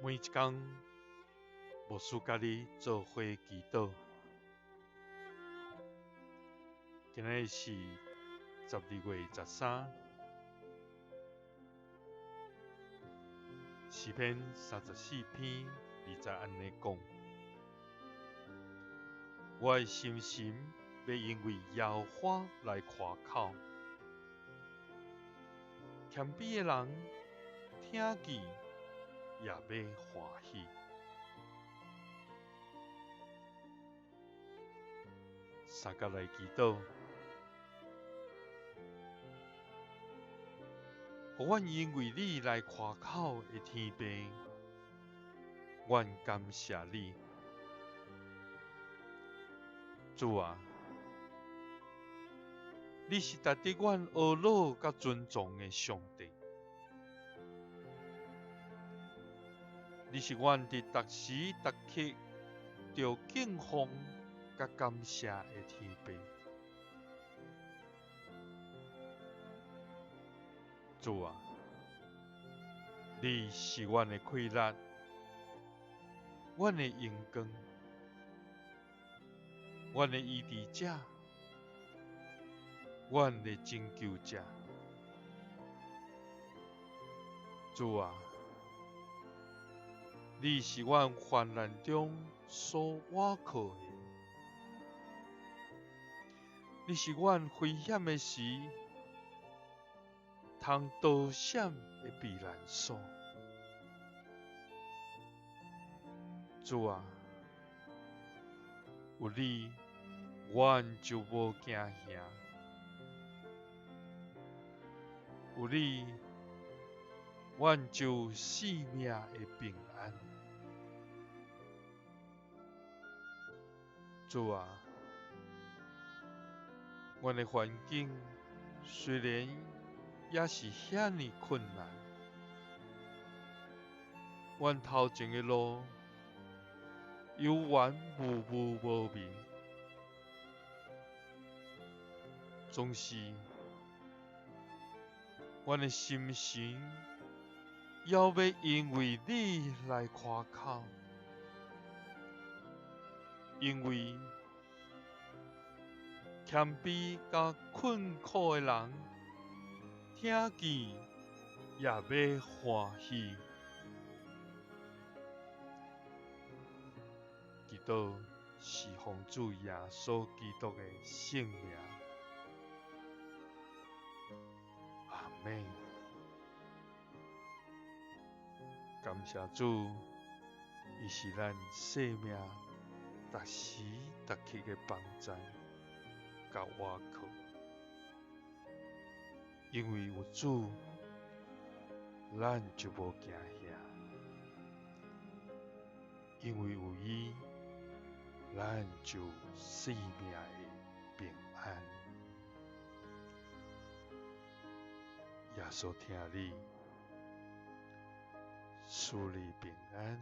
每一工，牧師佮你做伙祈禱。今仔日是12月13，詩篇34篇2節按呢講：我的心神欲因為耶和華來誇口，謙卑的人聽見也欲歡喜。相佮來祈禱，予阮因為你來誇口的天父，阮感謝你，主啊，你是值得阮呵咾佮尊崇的上帝，你是阮佇逐時逐刻著敬奉佮感謝的天父。主啊，你是阮的氣力，阮的榮光，阮的醫治者，阮的拯救者。主啊，你是阮患難中所倚靠的，你是阮危險的時通逃閃的避難所。主啊，有你，阮就無驚嚇；有你，阮就有性命的平安。主啊，阮的環境雖然也是遐爾困難，阮頭前的路猶原霧霧無明，總是阮的心神猶欲因為你來誇口，因為謙卑佮困苦的人聽見也欲歡喜。祈禱是奉主耶穌基督的聖名，阿們。感謝主，伊是咱生命逐時逐刻的幫贊佮倚靠。因為有主，咱就無驚嚇；因為有伊，咱就有生命的平安。耶穌疼你，賜你平安。